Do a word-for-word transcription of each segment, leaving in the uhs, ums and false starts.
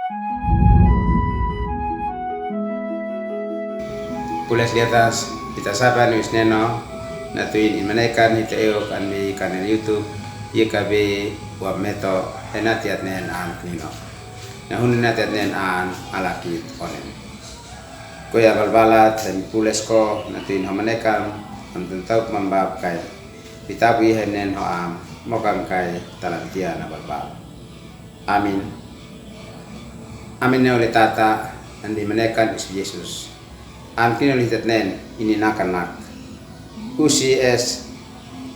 Pules liatas, ita saba ni usineno, na tuin in manekan ita eu kan mi kanel YouTube, ye ka be wa meto, he nati atnen an knino. Na hunu nati atnen an alakit onen. Ko ya balbalat, he mi pules ko, na tuin ho manekan, am tun tau mambab kai. Pitabu i henen ho am, mokang kai talantia na balbal. Amin. Amin ne ole tata, an bi manekan usi Jesus. Am kino lihitat nen, ini nakanak. Usi es,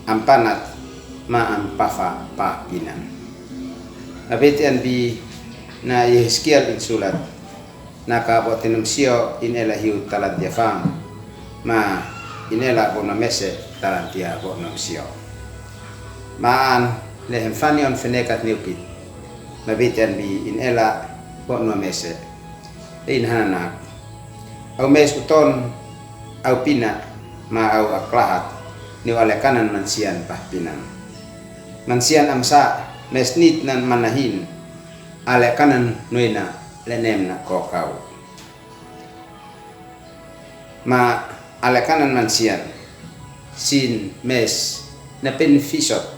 am panat, ma am pafa pa pinan. Abeti an bi na Yeheskiel in sulat. Na ka bo tinum sio in ela hiu talantia fam. Ma in ela bo no mese talantia bo no sio. Ma an lehem fani on fenekat niupit. Ma betian bi in ela bo no mese. In hananak. Au mes uton, au pina, ma au aklahat. Niu ale kanan mansian pah pinan. Mansian amsa, mes nit nan manahin. Ale kanan nuina, lenem na kokau. Ma ale kanan mansian, sin mes na pen fisot,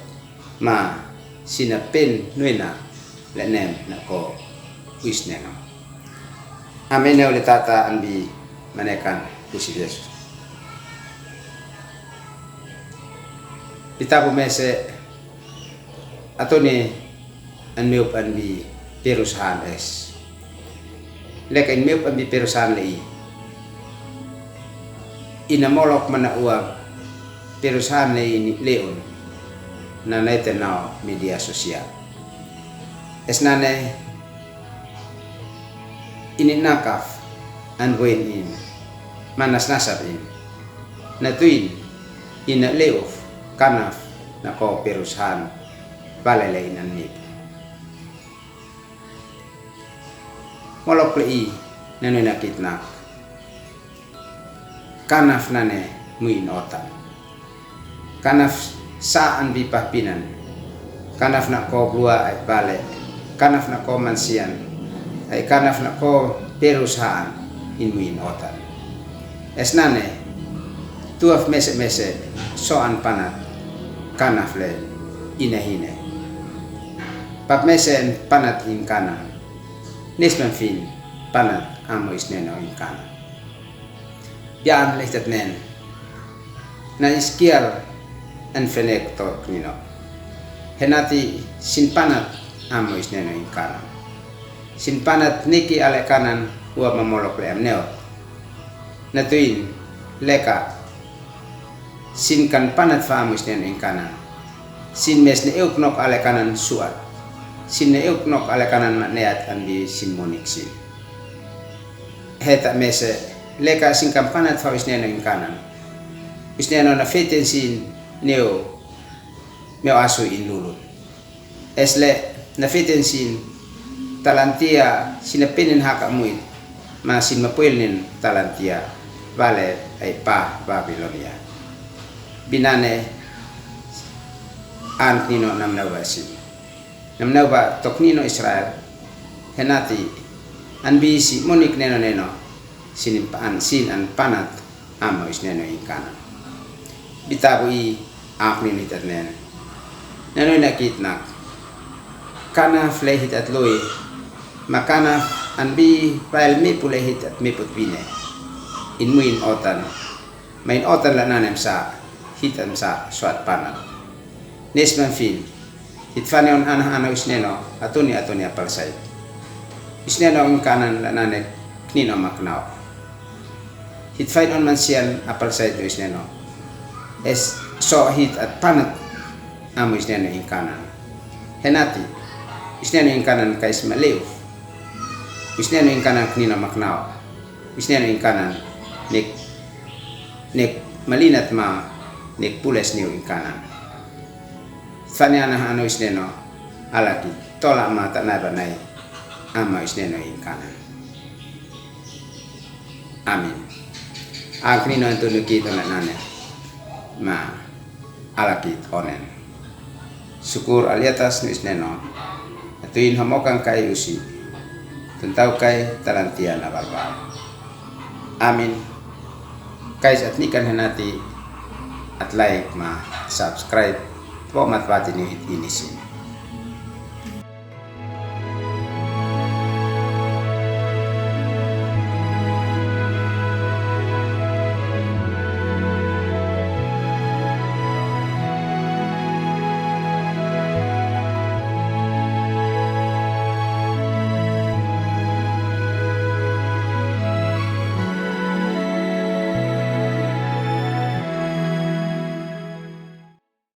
ma sin na pen nuina, lenem na ko uis neno. Amen ne ole tata an bi manekan usi Jesus. Pitabu mese, atone an meup an bi perusahan es. Leka in meup an bi perusahan le i. Ina molok mana ua perusahan le i ni leun. Na naite nao media sosial. Es nane ini nakaf an buen in. Manas nasap in. Na tuin ina leuf kanaf na ko perusahan. Balele inan nip. Molok le i, nanu ina kitnak. Kanaf nane muin otan. Kanaf saan bi pah pinan. Kanaf na ko blua ai bale. Kanaf na ko mansian. Ai kanaf na ko perusahan in muin otan. Es nane, tuaf mese mese, soan panat, kanaf le, ina hine. Pap mese panat in kanan. Nisman fin, panat amo isneno in kanan. Bian le hitat nen. Na iskial an fenek tok nino. Henati sin panat amo isneno in kanan. Sin panat niki ale kanan ua mamolok le amneo. Na tuin, leka, sin kan panat fa amo isneno in kanan. Sin mes ne euk nok ale kanan suat. Sin ne euk nok ale kanan ma neat an bi sin monik sin. Heta mese, leka sin kan panat fa isneno in kanan. Isneno na feten sin neo, meo asu in lulun. Esle na feten sin talantia sin na penen haka muit, ma sin mapuel nin talantia, vale ai pa Babilonia. Binane an nino namnauba sin. Namnauba tok nino Israel, henati an bi si monik neno neno, sin an, sin an panat, amo isneno in kanan. Bitabu i ak nin hitat nen. Neno ina kitnak. Kanaf le hitat lui. Ma kanaf an bi pael mipu le hitat miput bine. In muin otan. Ma in otan la nanem sa hitan sa suat panat. Nisman fin. Hit fani on ana ana isneno, atuni atuni apal sait. Isneno in kanan la nane knino maknao. Hit fani on mansian apal sait do isneno. Es so hit at panat amo isneno in kanan. Henati, isneno in kanan kais maliu. Isneno in kanan knino maknao. Isneno in kanan nek, nek malinat ma nek pules niu in kanan. Fani ana hano isneno, alaki, tola ma ta nai ba nai, ama isneno in kanan. Amin. Ak nino antu nuki tona nane, ma alaki onen. Sukur aliatas nu isneno, atuin hamokan kai usi. Tau kai talantiana balbal. Amen. Guys, at ni kan henati at like ma subscribe. Po mat pati ni hit inisin.